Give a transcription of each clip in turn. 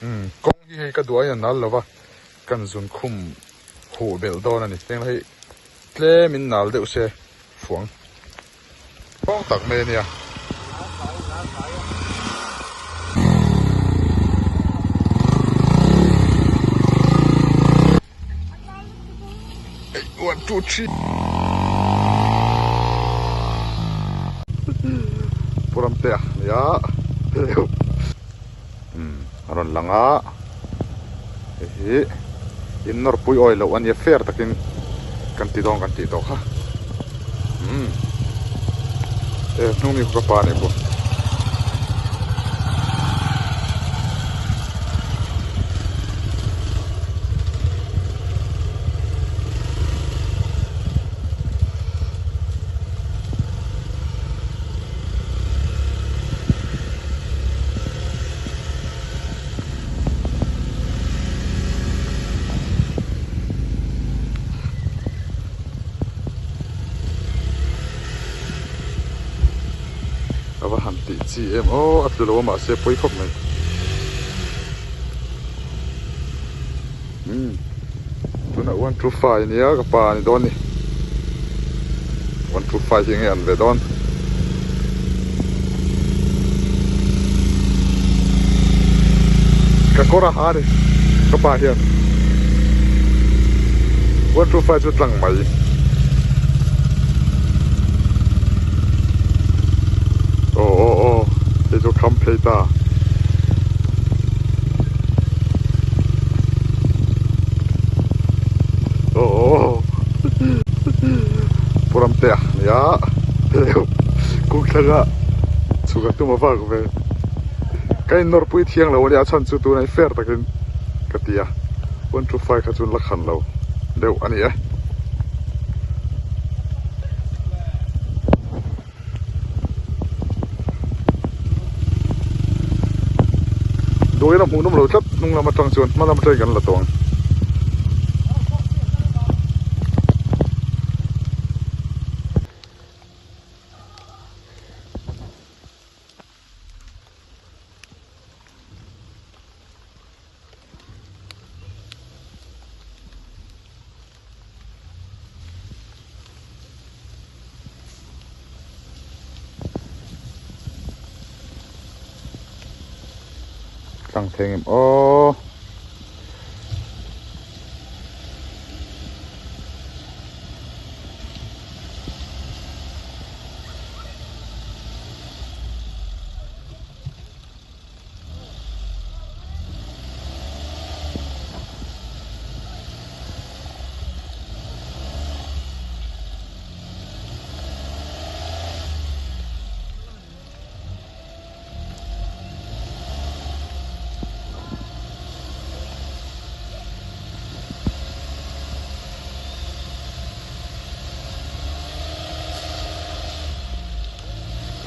Umm kawng hi hei ka duh aiin a nal lova kan zun khum huh belh dawn a ni heng hei tlem in nal deuh se fuang kawng tak mai a nia. One two three Puramtea nia umm a rawn lang a hei hi in nawr pui awi loh a nia fair takin kan ti dawn kan tih tawh kha umm e hnung mi kha ka pa a nih pawh. A va han tih chi em aw a tlu lo a mahse pawi khawp mai umm tunah one two five ania ka pa a ni dawn a ni one two five hi enge an ve dawn. Ka kawr a ha a ni ka pa hian one two five chu tlang mai. Aw aw aw hei chu kham phei ta. Aw aw Pu Ramtea nia kawngthlanga chhuk a tum a vak ve. Ka innawrpui thiang lo a nia a chhan chu tunah hi fair takin ka ti a 125 kha chuan la khan lo deuh a ni e. Dawi lam hmuh nawm lo tlat hnung lam atang chuan hma lam atangin kan la tawh ang. Tlang thei ngem aw.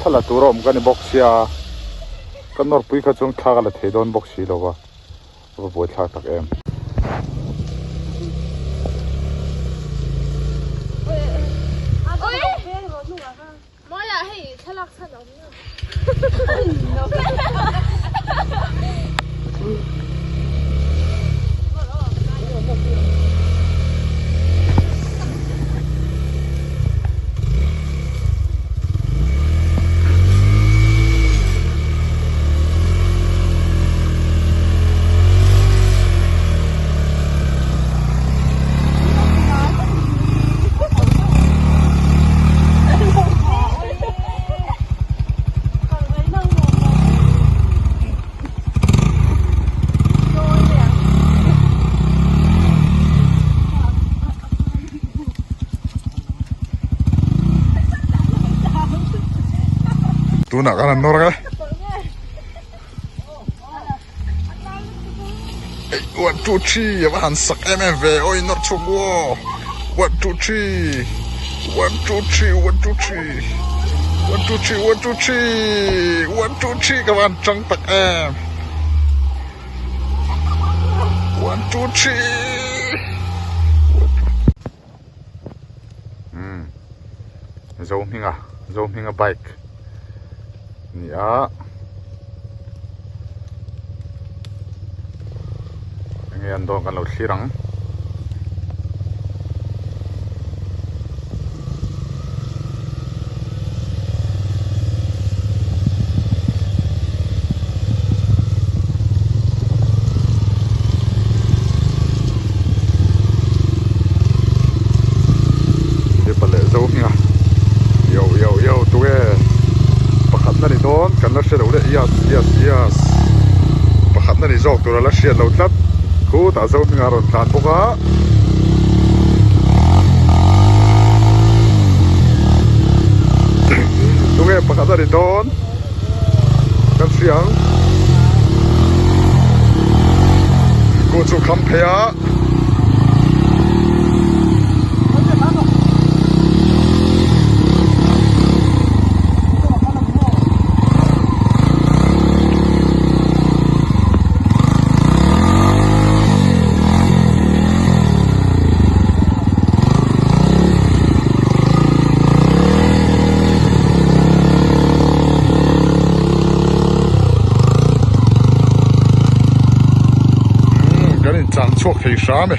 Thla la tur a awm ka ni bawk sia ka nawrpui kha chuan thla ka la thei dawn bawk si lo va a va buaithlak tak em. Tunah kan han nawr ang e. One two three a va han sak em em ve aw in nawr chhuk aw one two three one two three one two three one two three one two three one two three ka va han chang tak em one two three umm Zohminga Zohminga bike a ni a. Nge an dawn kan lo thlir ang. Mipa leh zo hminga yo yo yo tunge pakhatna ni dawn kan la hre lo le yes yes yes pakhatna ni zawk tur a la hriat lo tlat khutah zo hminga a rawn tlan bawk a. Tunge pakhatna ni dawn kan hria ang ku chu kham phei a. Kan in chang chhuak thei hram e.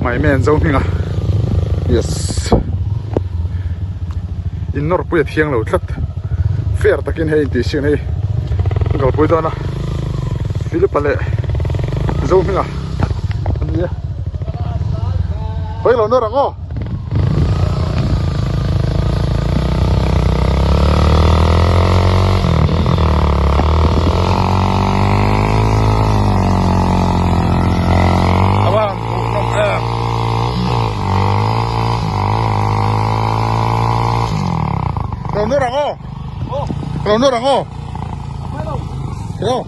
My man zo hming a yes in nawr pui a thiang lo tlat fair takin hei intih sian hei an kalpui dawn a Philip-a leh zo hming a ani e hawi lo nawr ang aw. Lo nawr ang aw. Hello.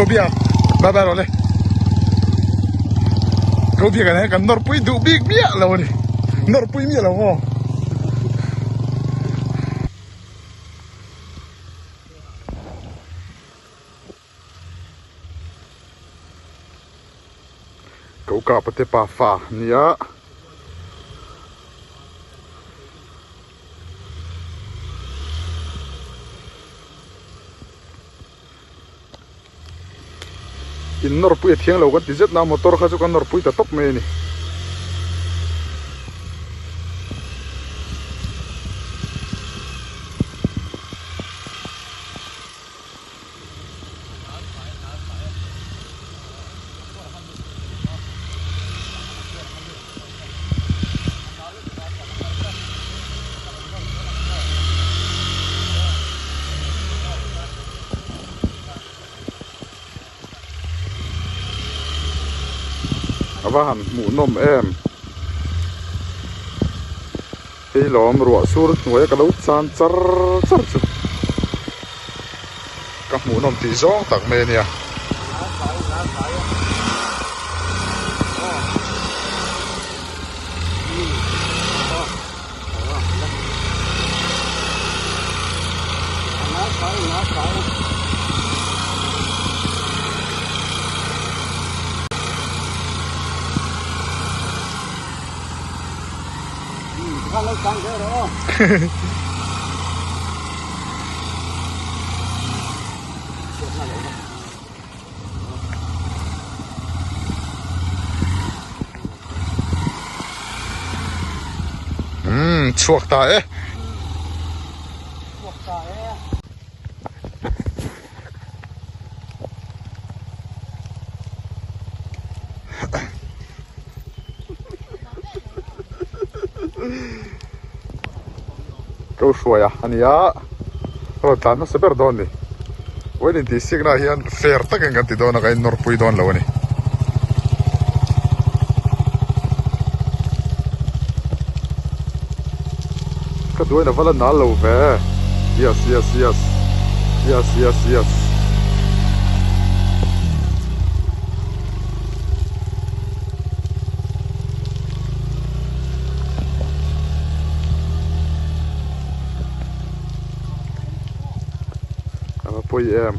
Kobia bye bye rawh le Kobia kan kan nawrpui duh bik miah lo a ni nawrpui miah lo maw. Ko kapa te pa fa nia. In nawrpui a thiang lo kan ti zet na motor kha chu kan nawrpui ta tawp mai a ni. A va han hmuh nawm em hei lawm ruah sur hnuai a ka lo chan char char chu ka hmuh nawm tih zawng tak mai a nia. Umm chhuak ta e. Chhuak ta e. Ko hruai a a ni a, rawn tlan hmasa ber dawn a ni. Vawiin intihsiaknaah hian fair takin kan ti dawn a, kan innawrpui dawn lo a ni. Ka duain a va la nal lo ve. Yes, yes, yes. Yes, yes, yes. A va pawi em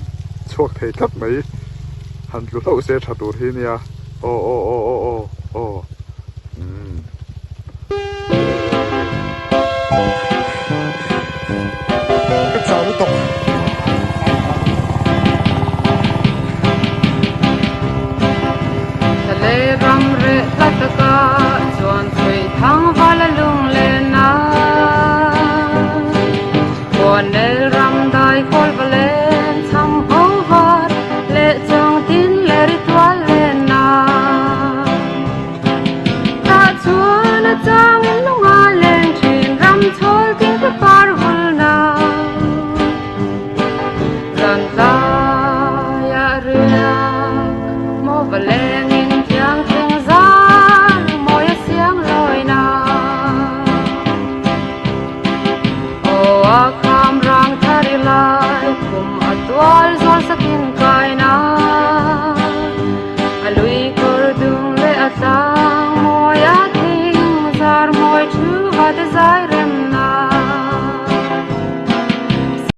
chhuak thei tlat mai han tlu hlauh se tha tur hi nia aw aw aw aw aw aw.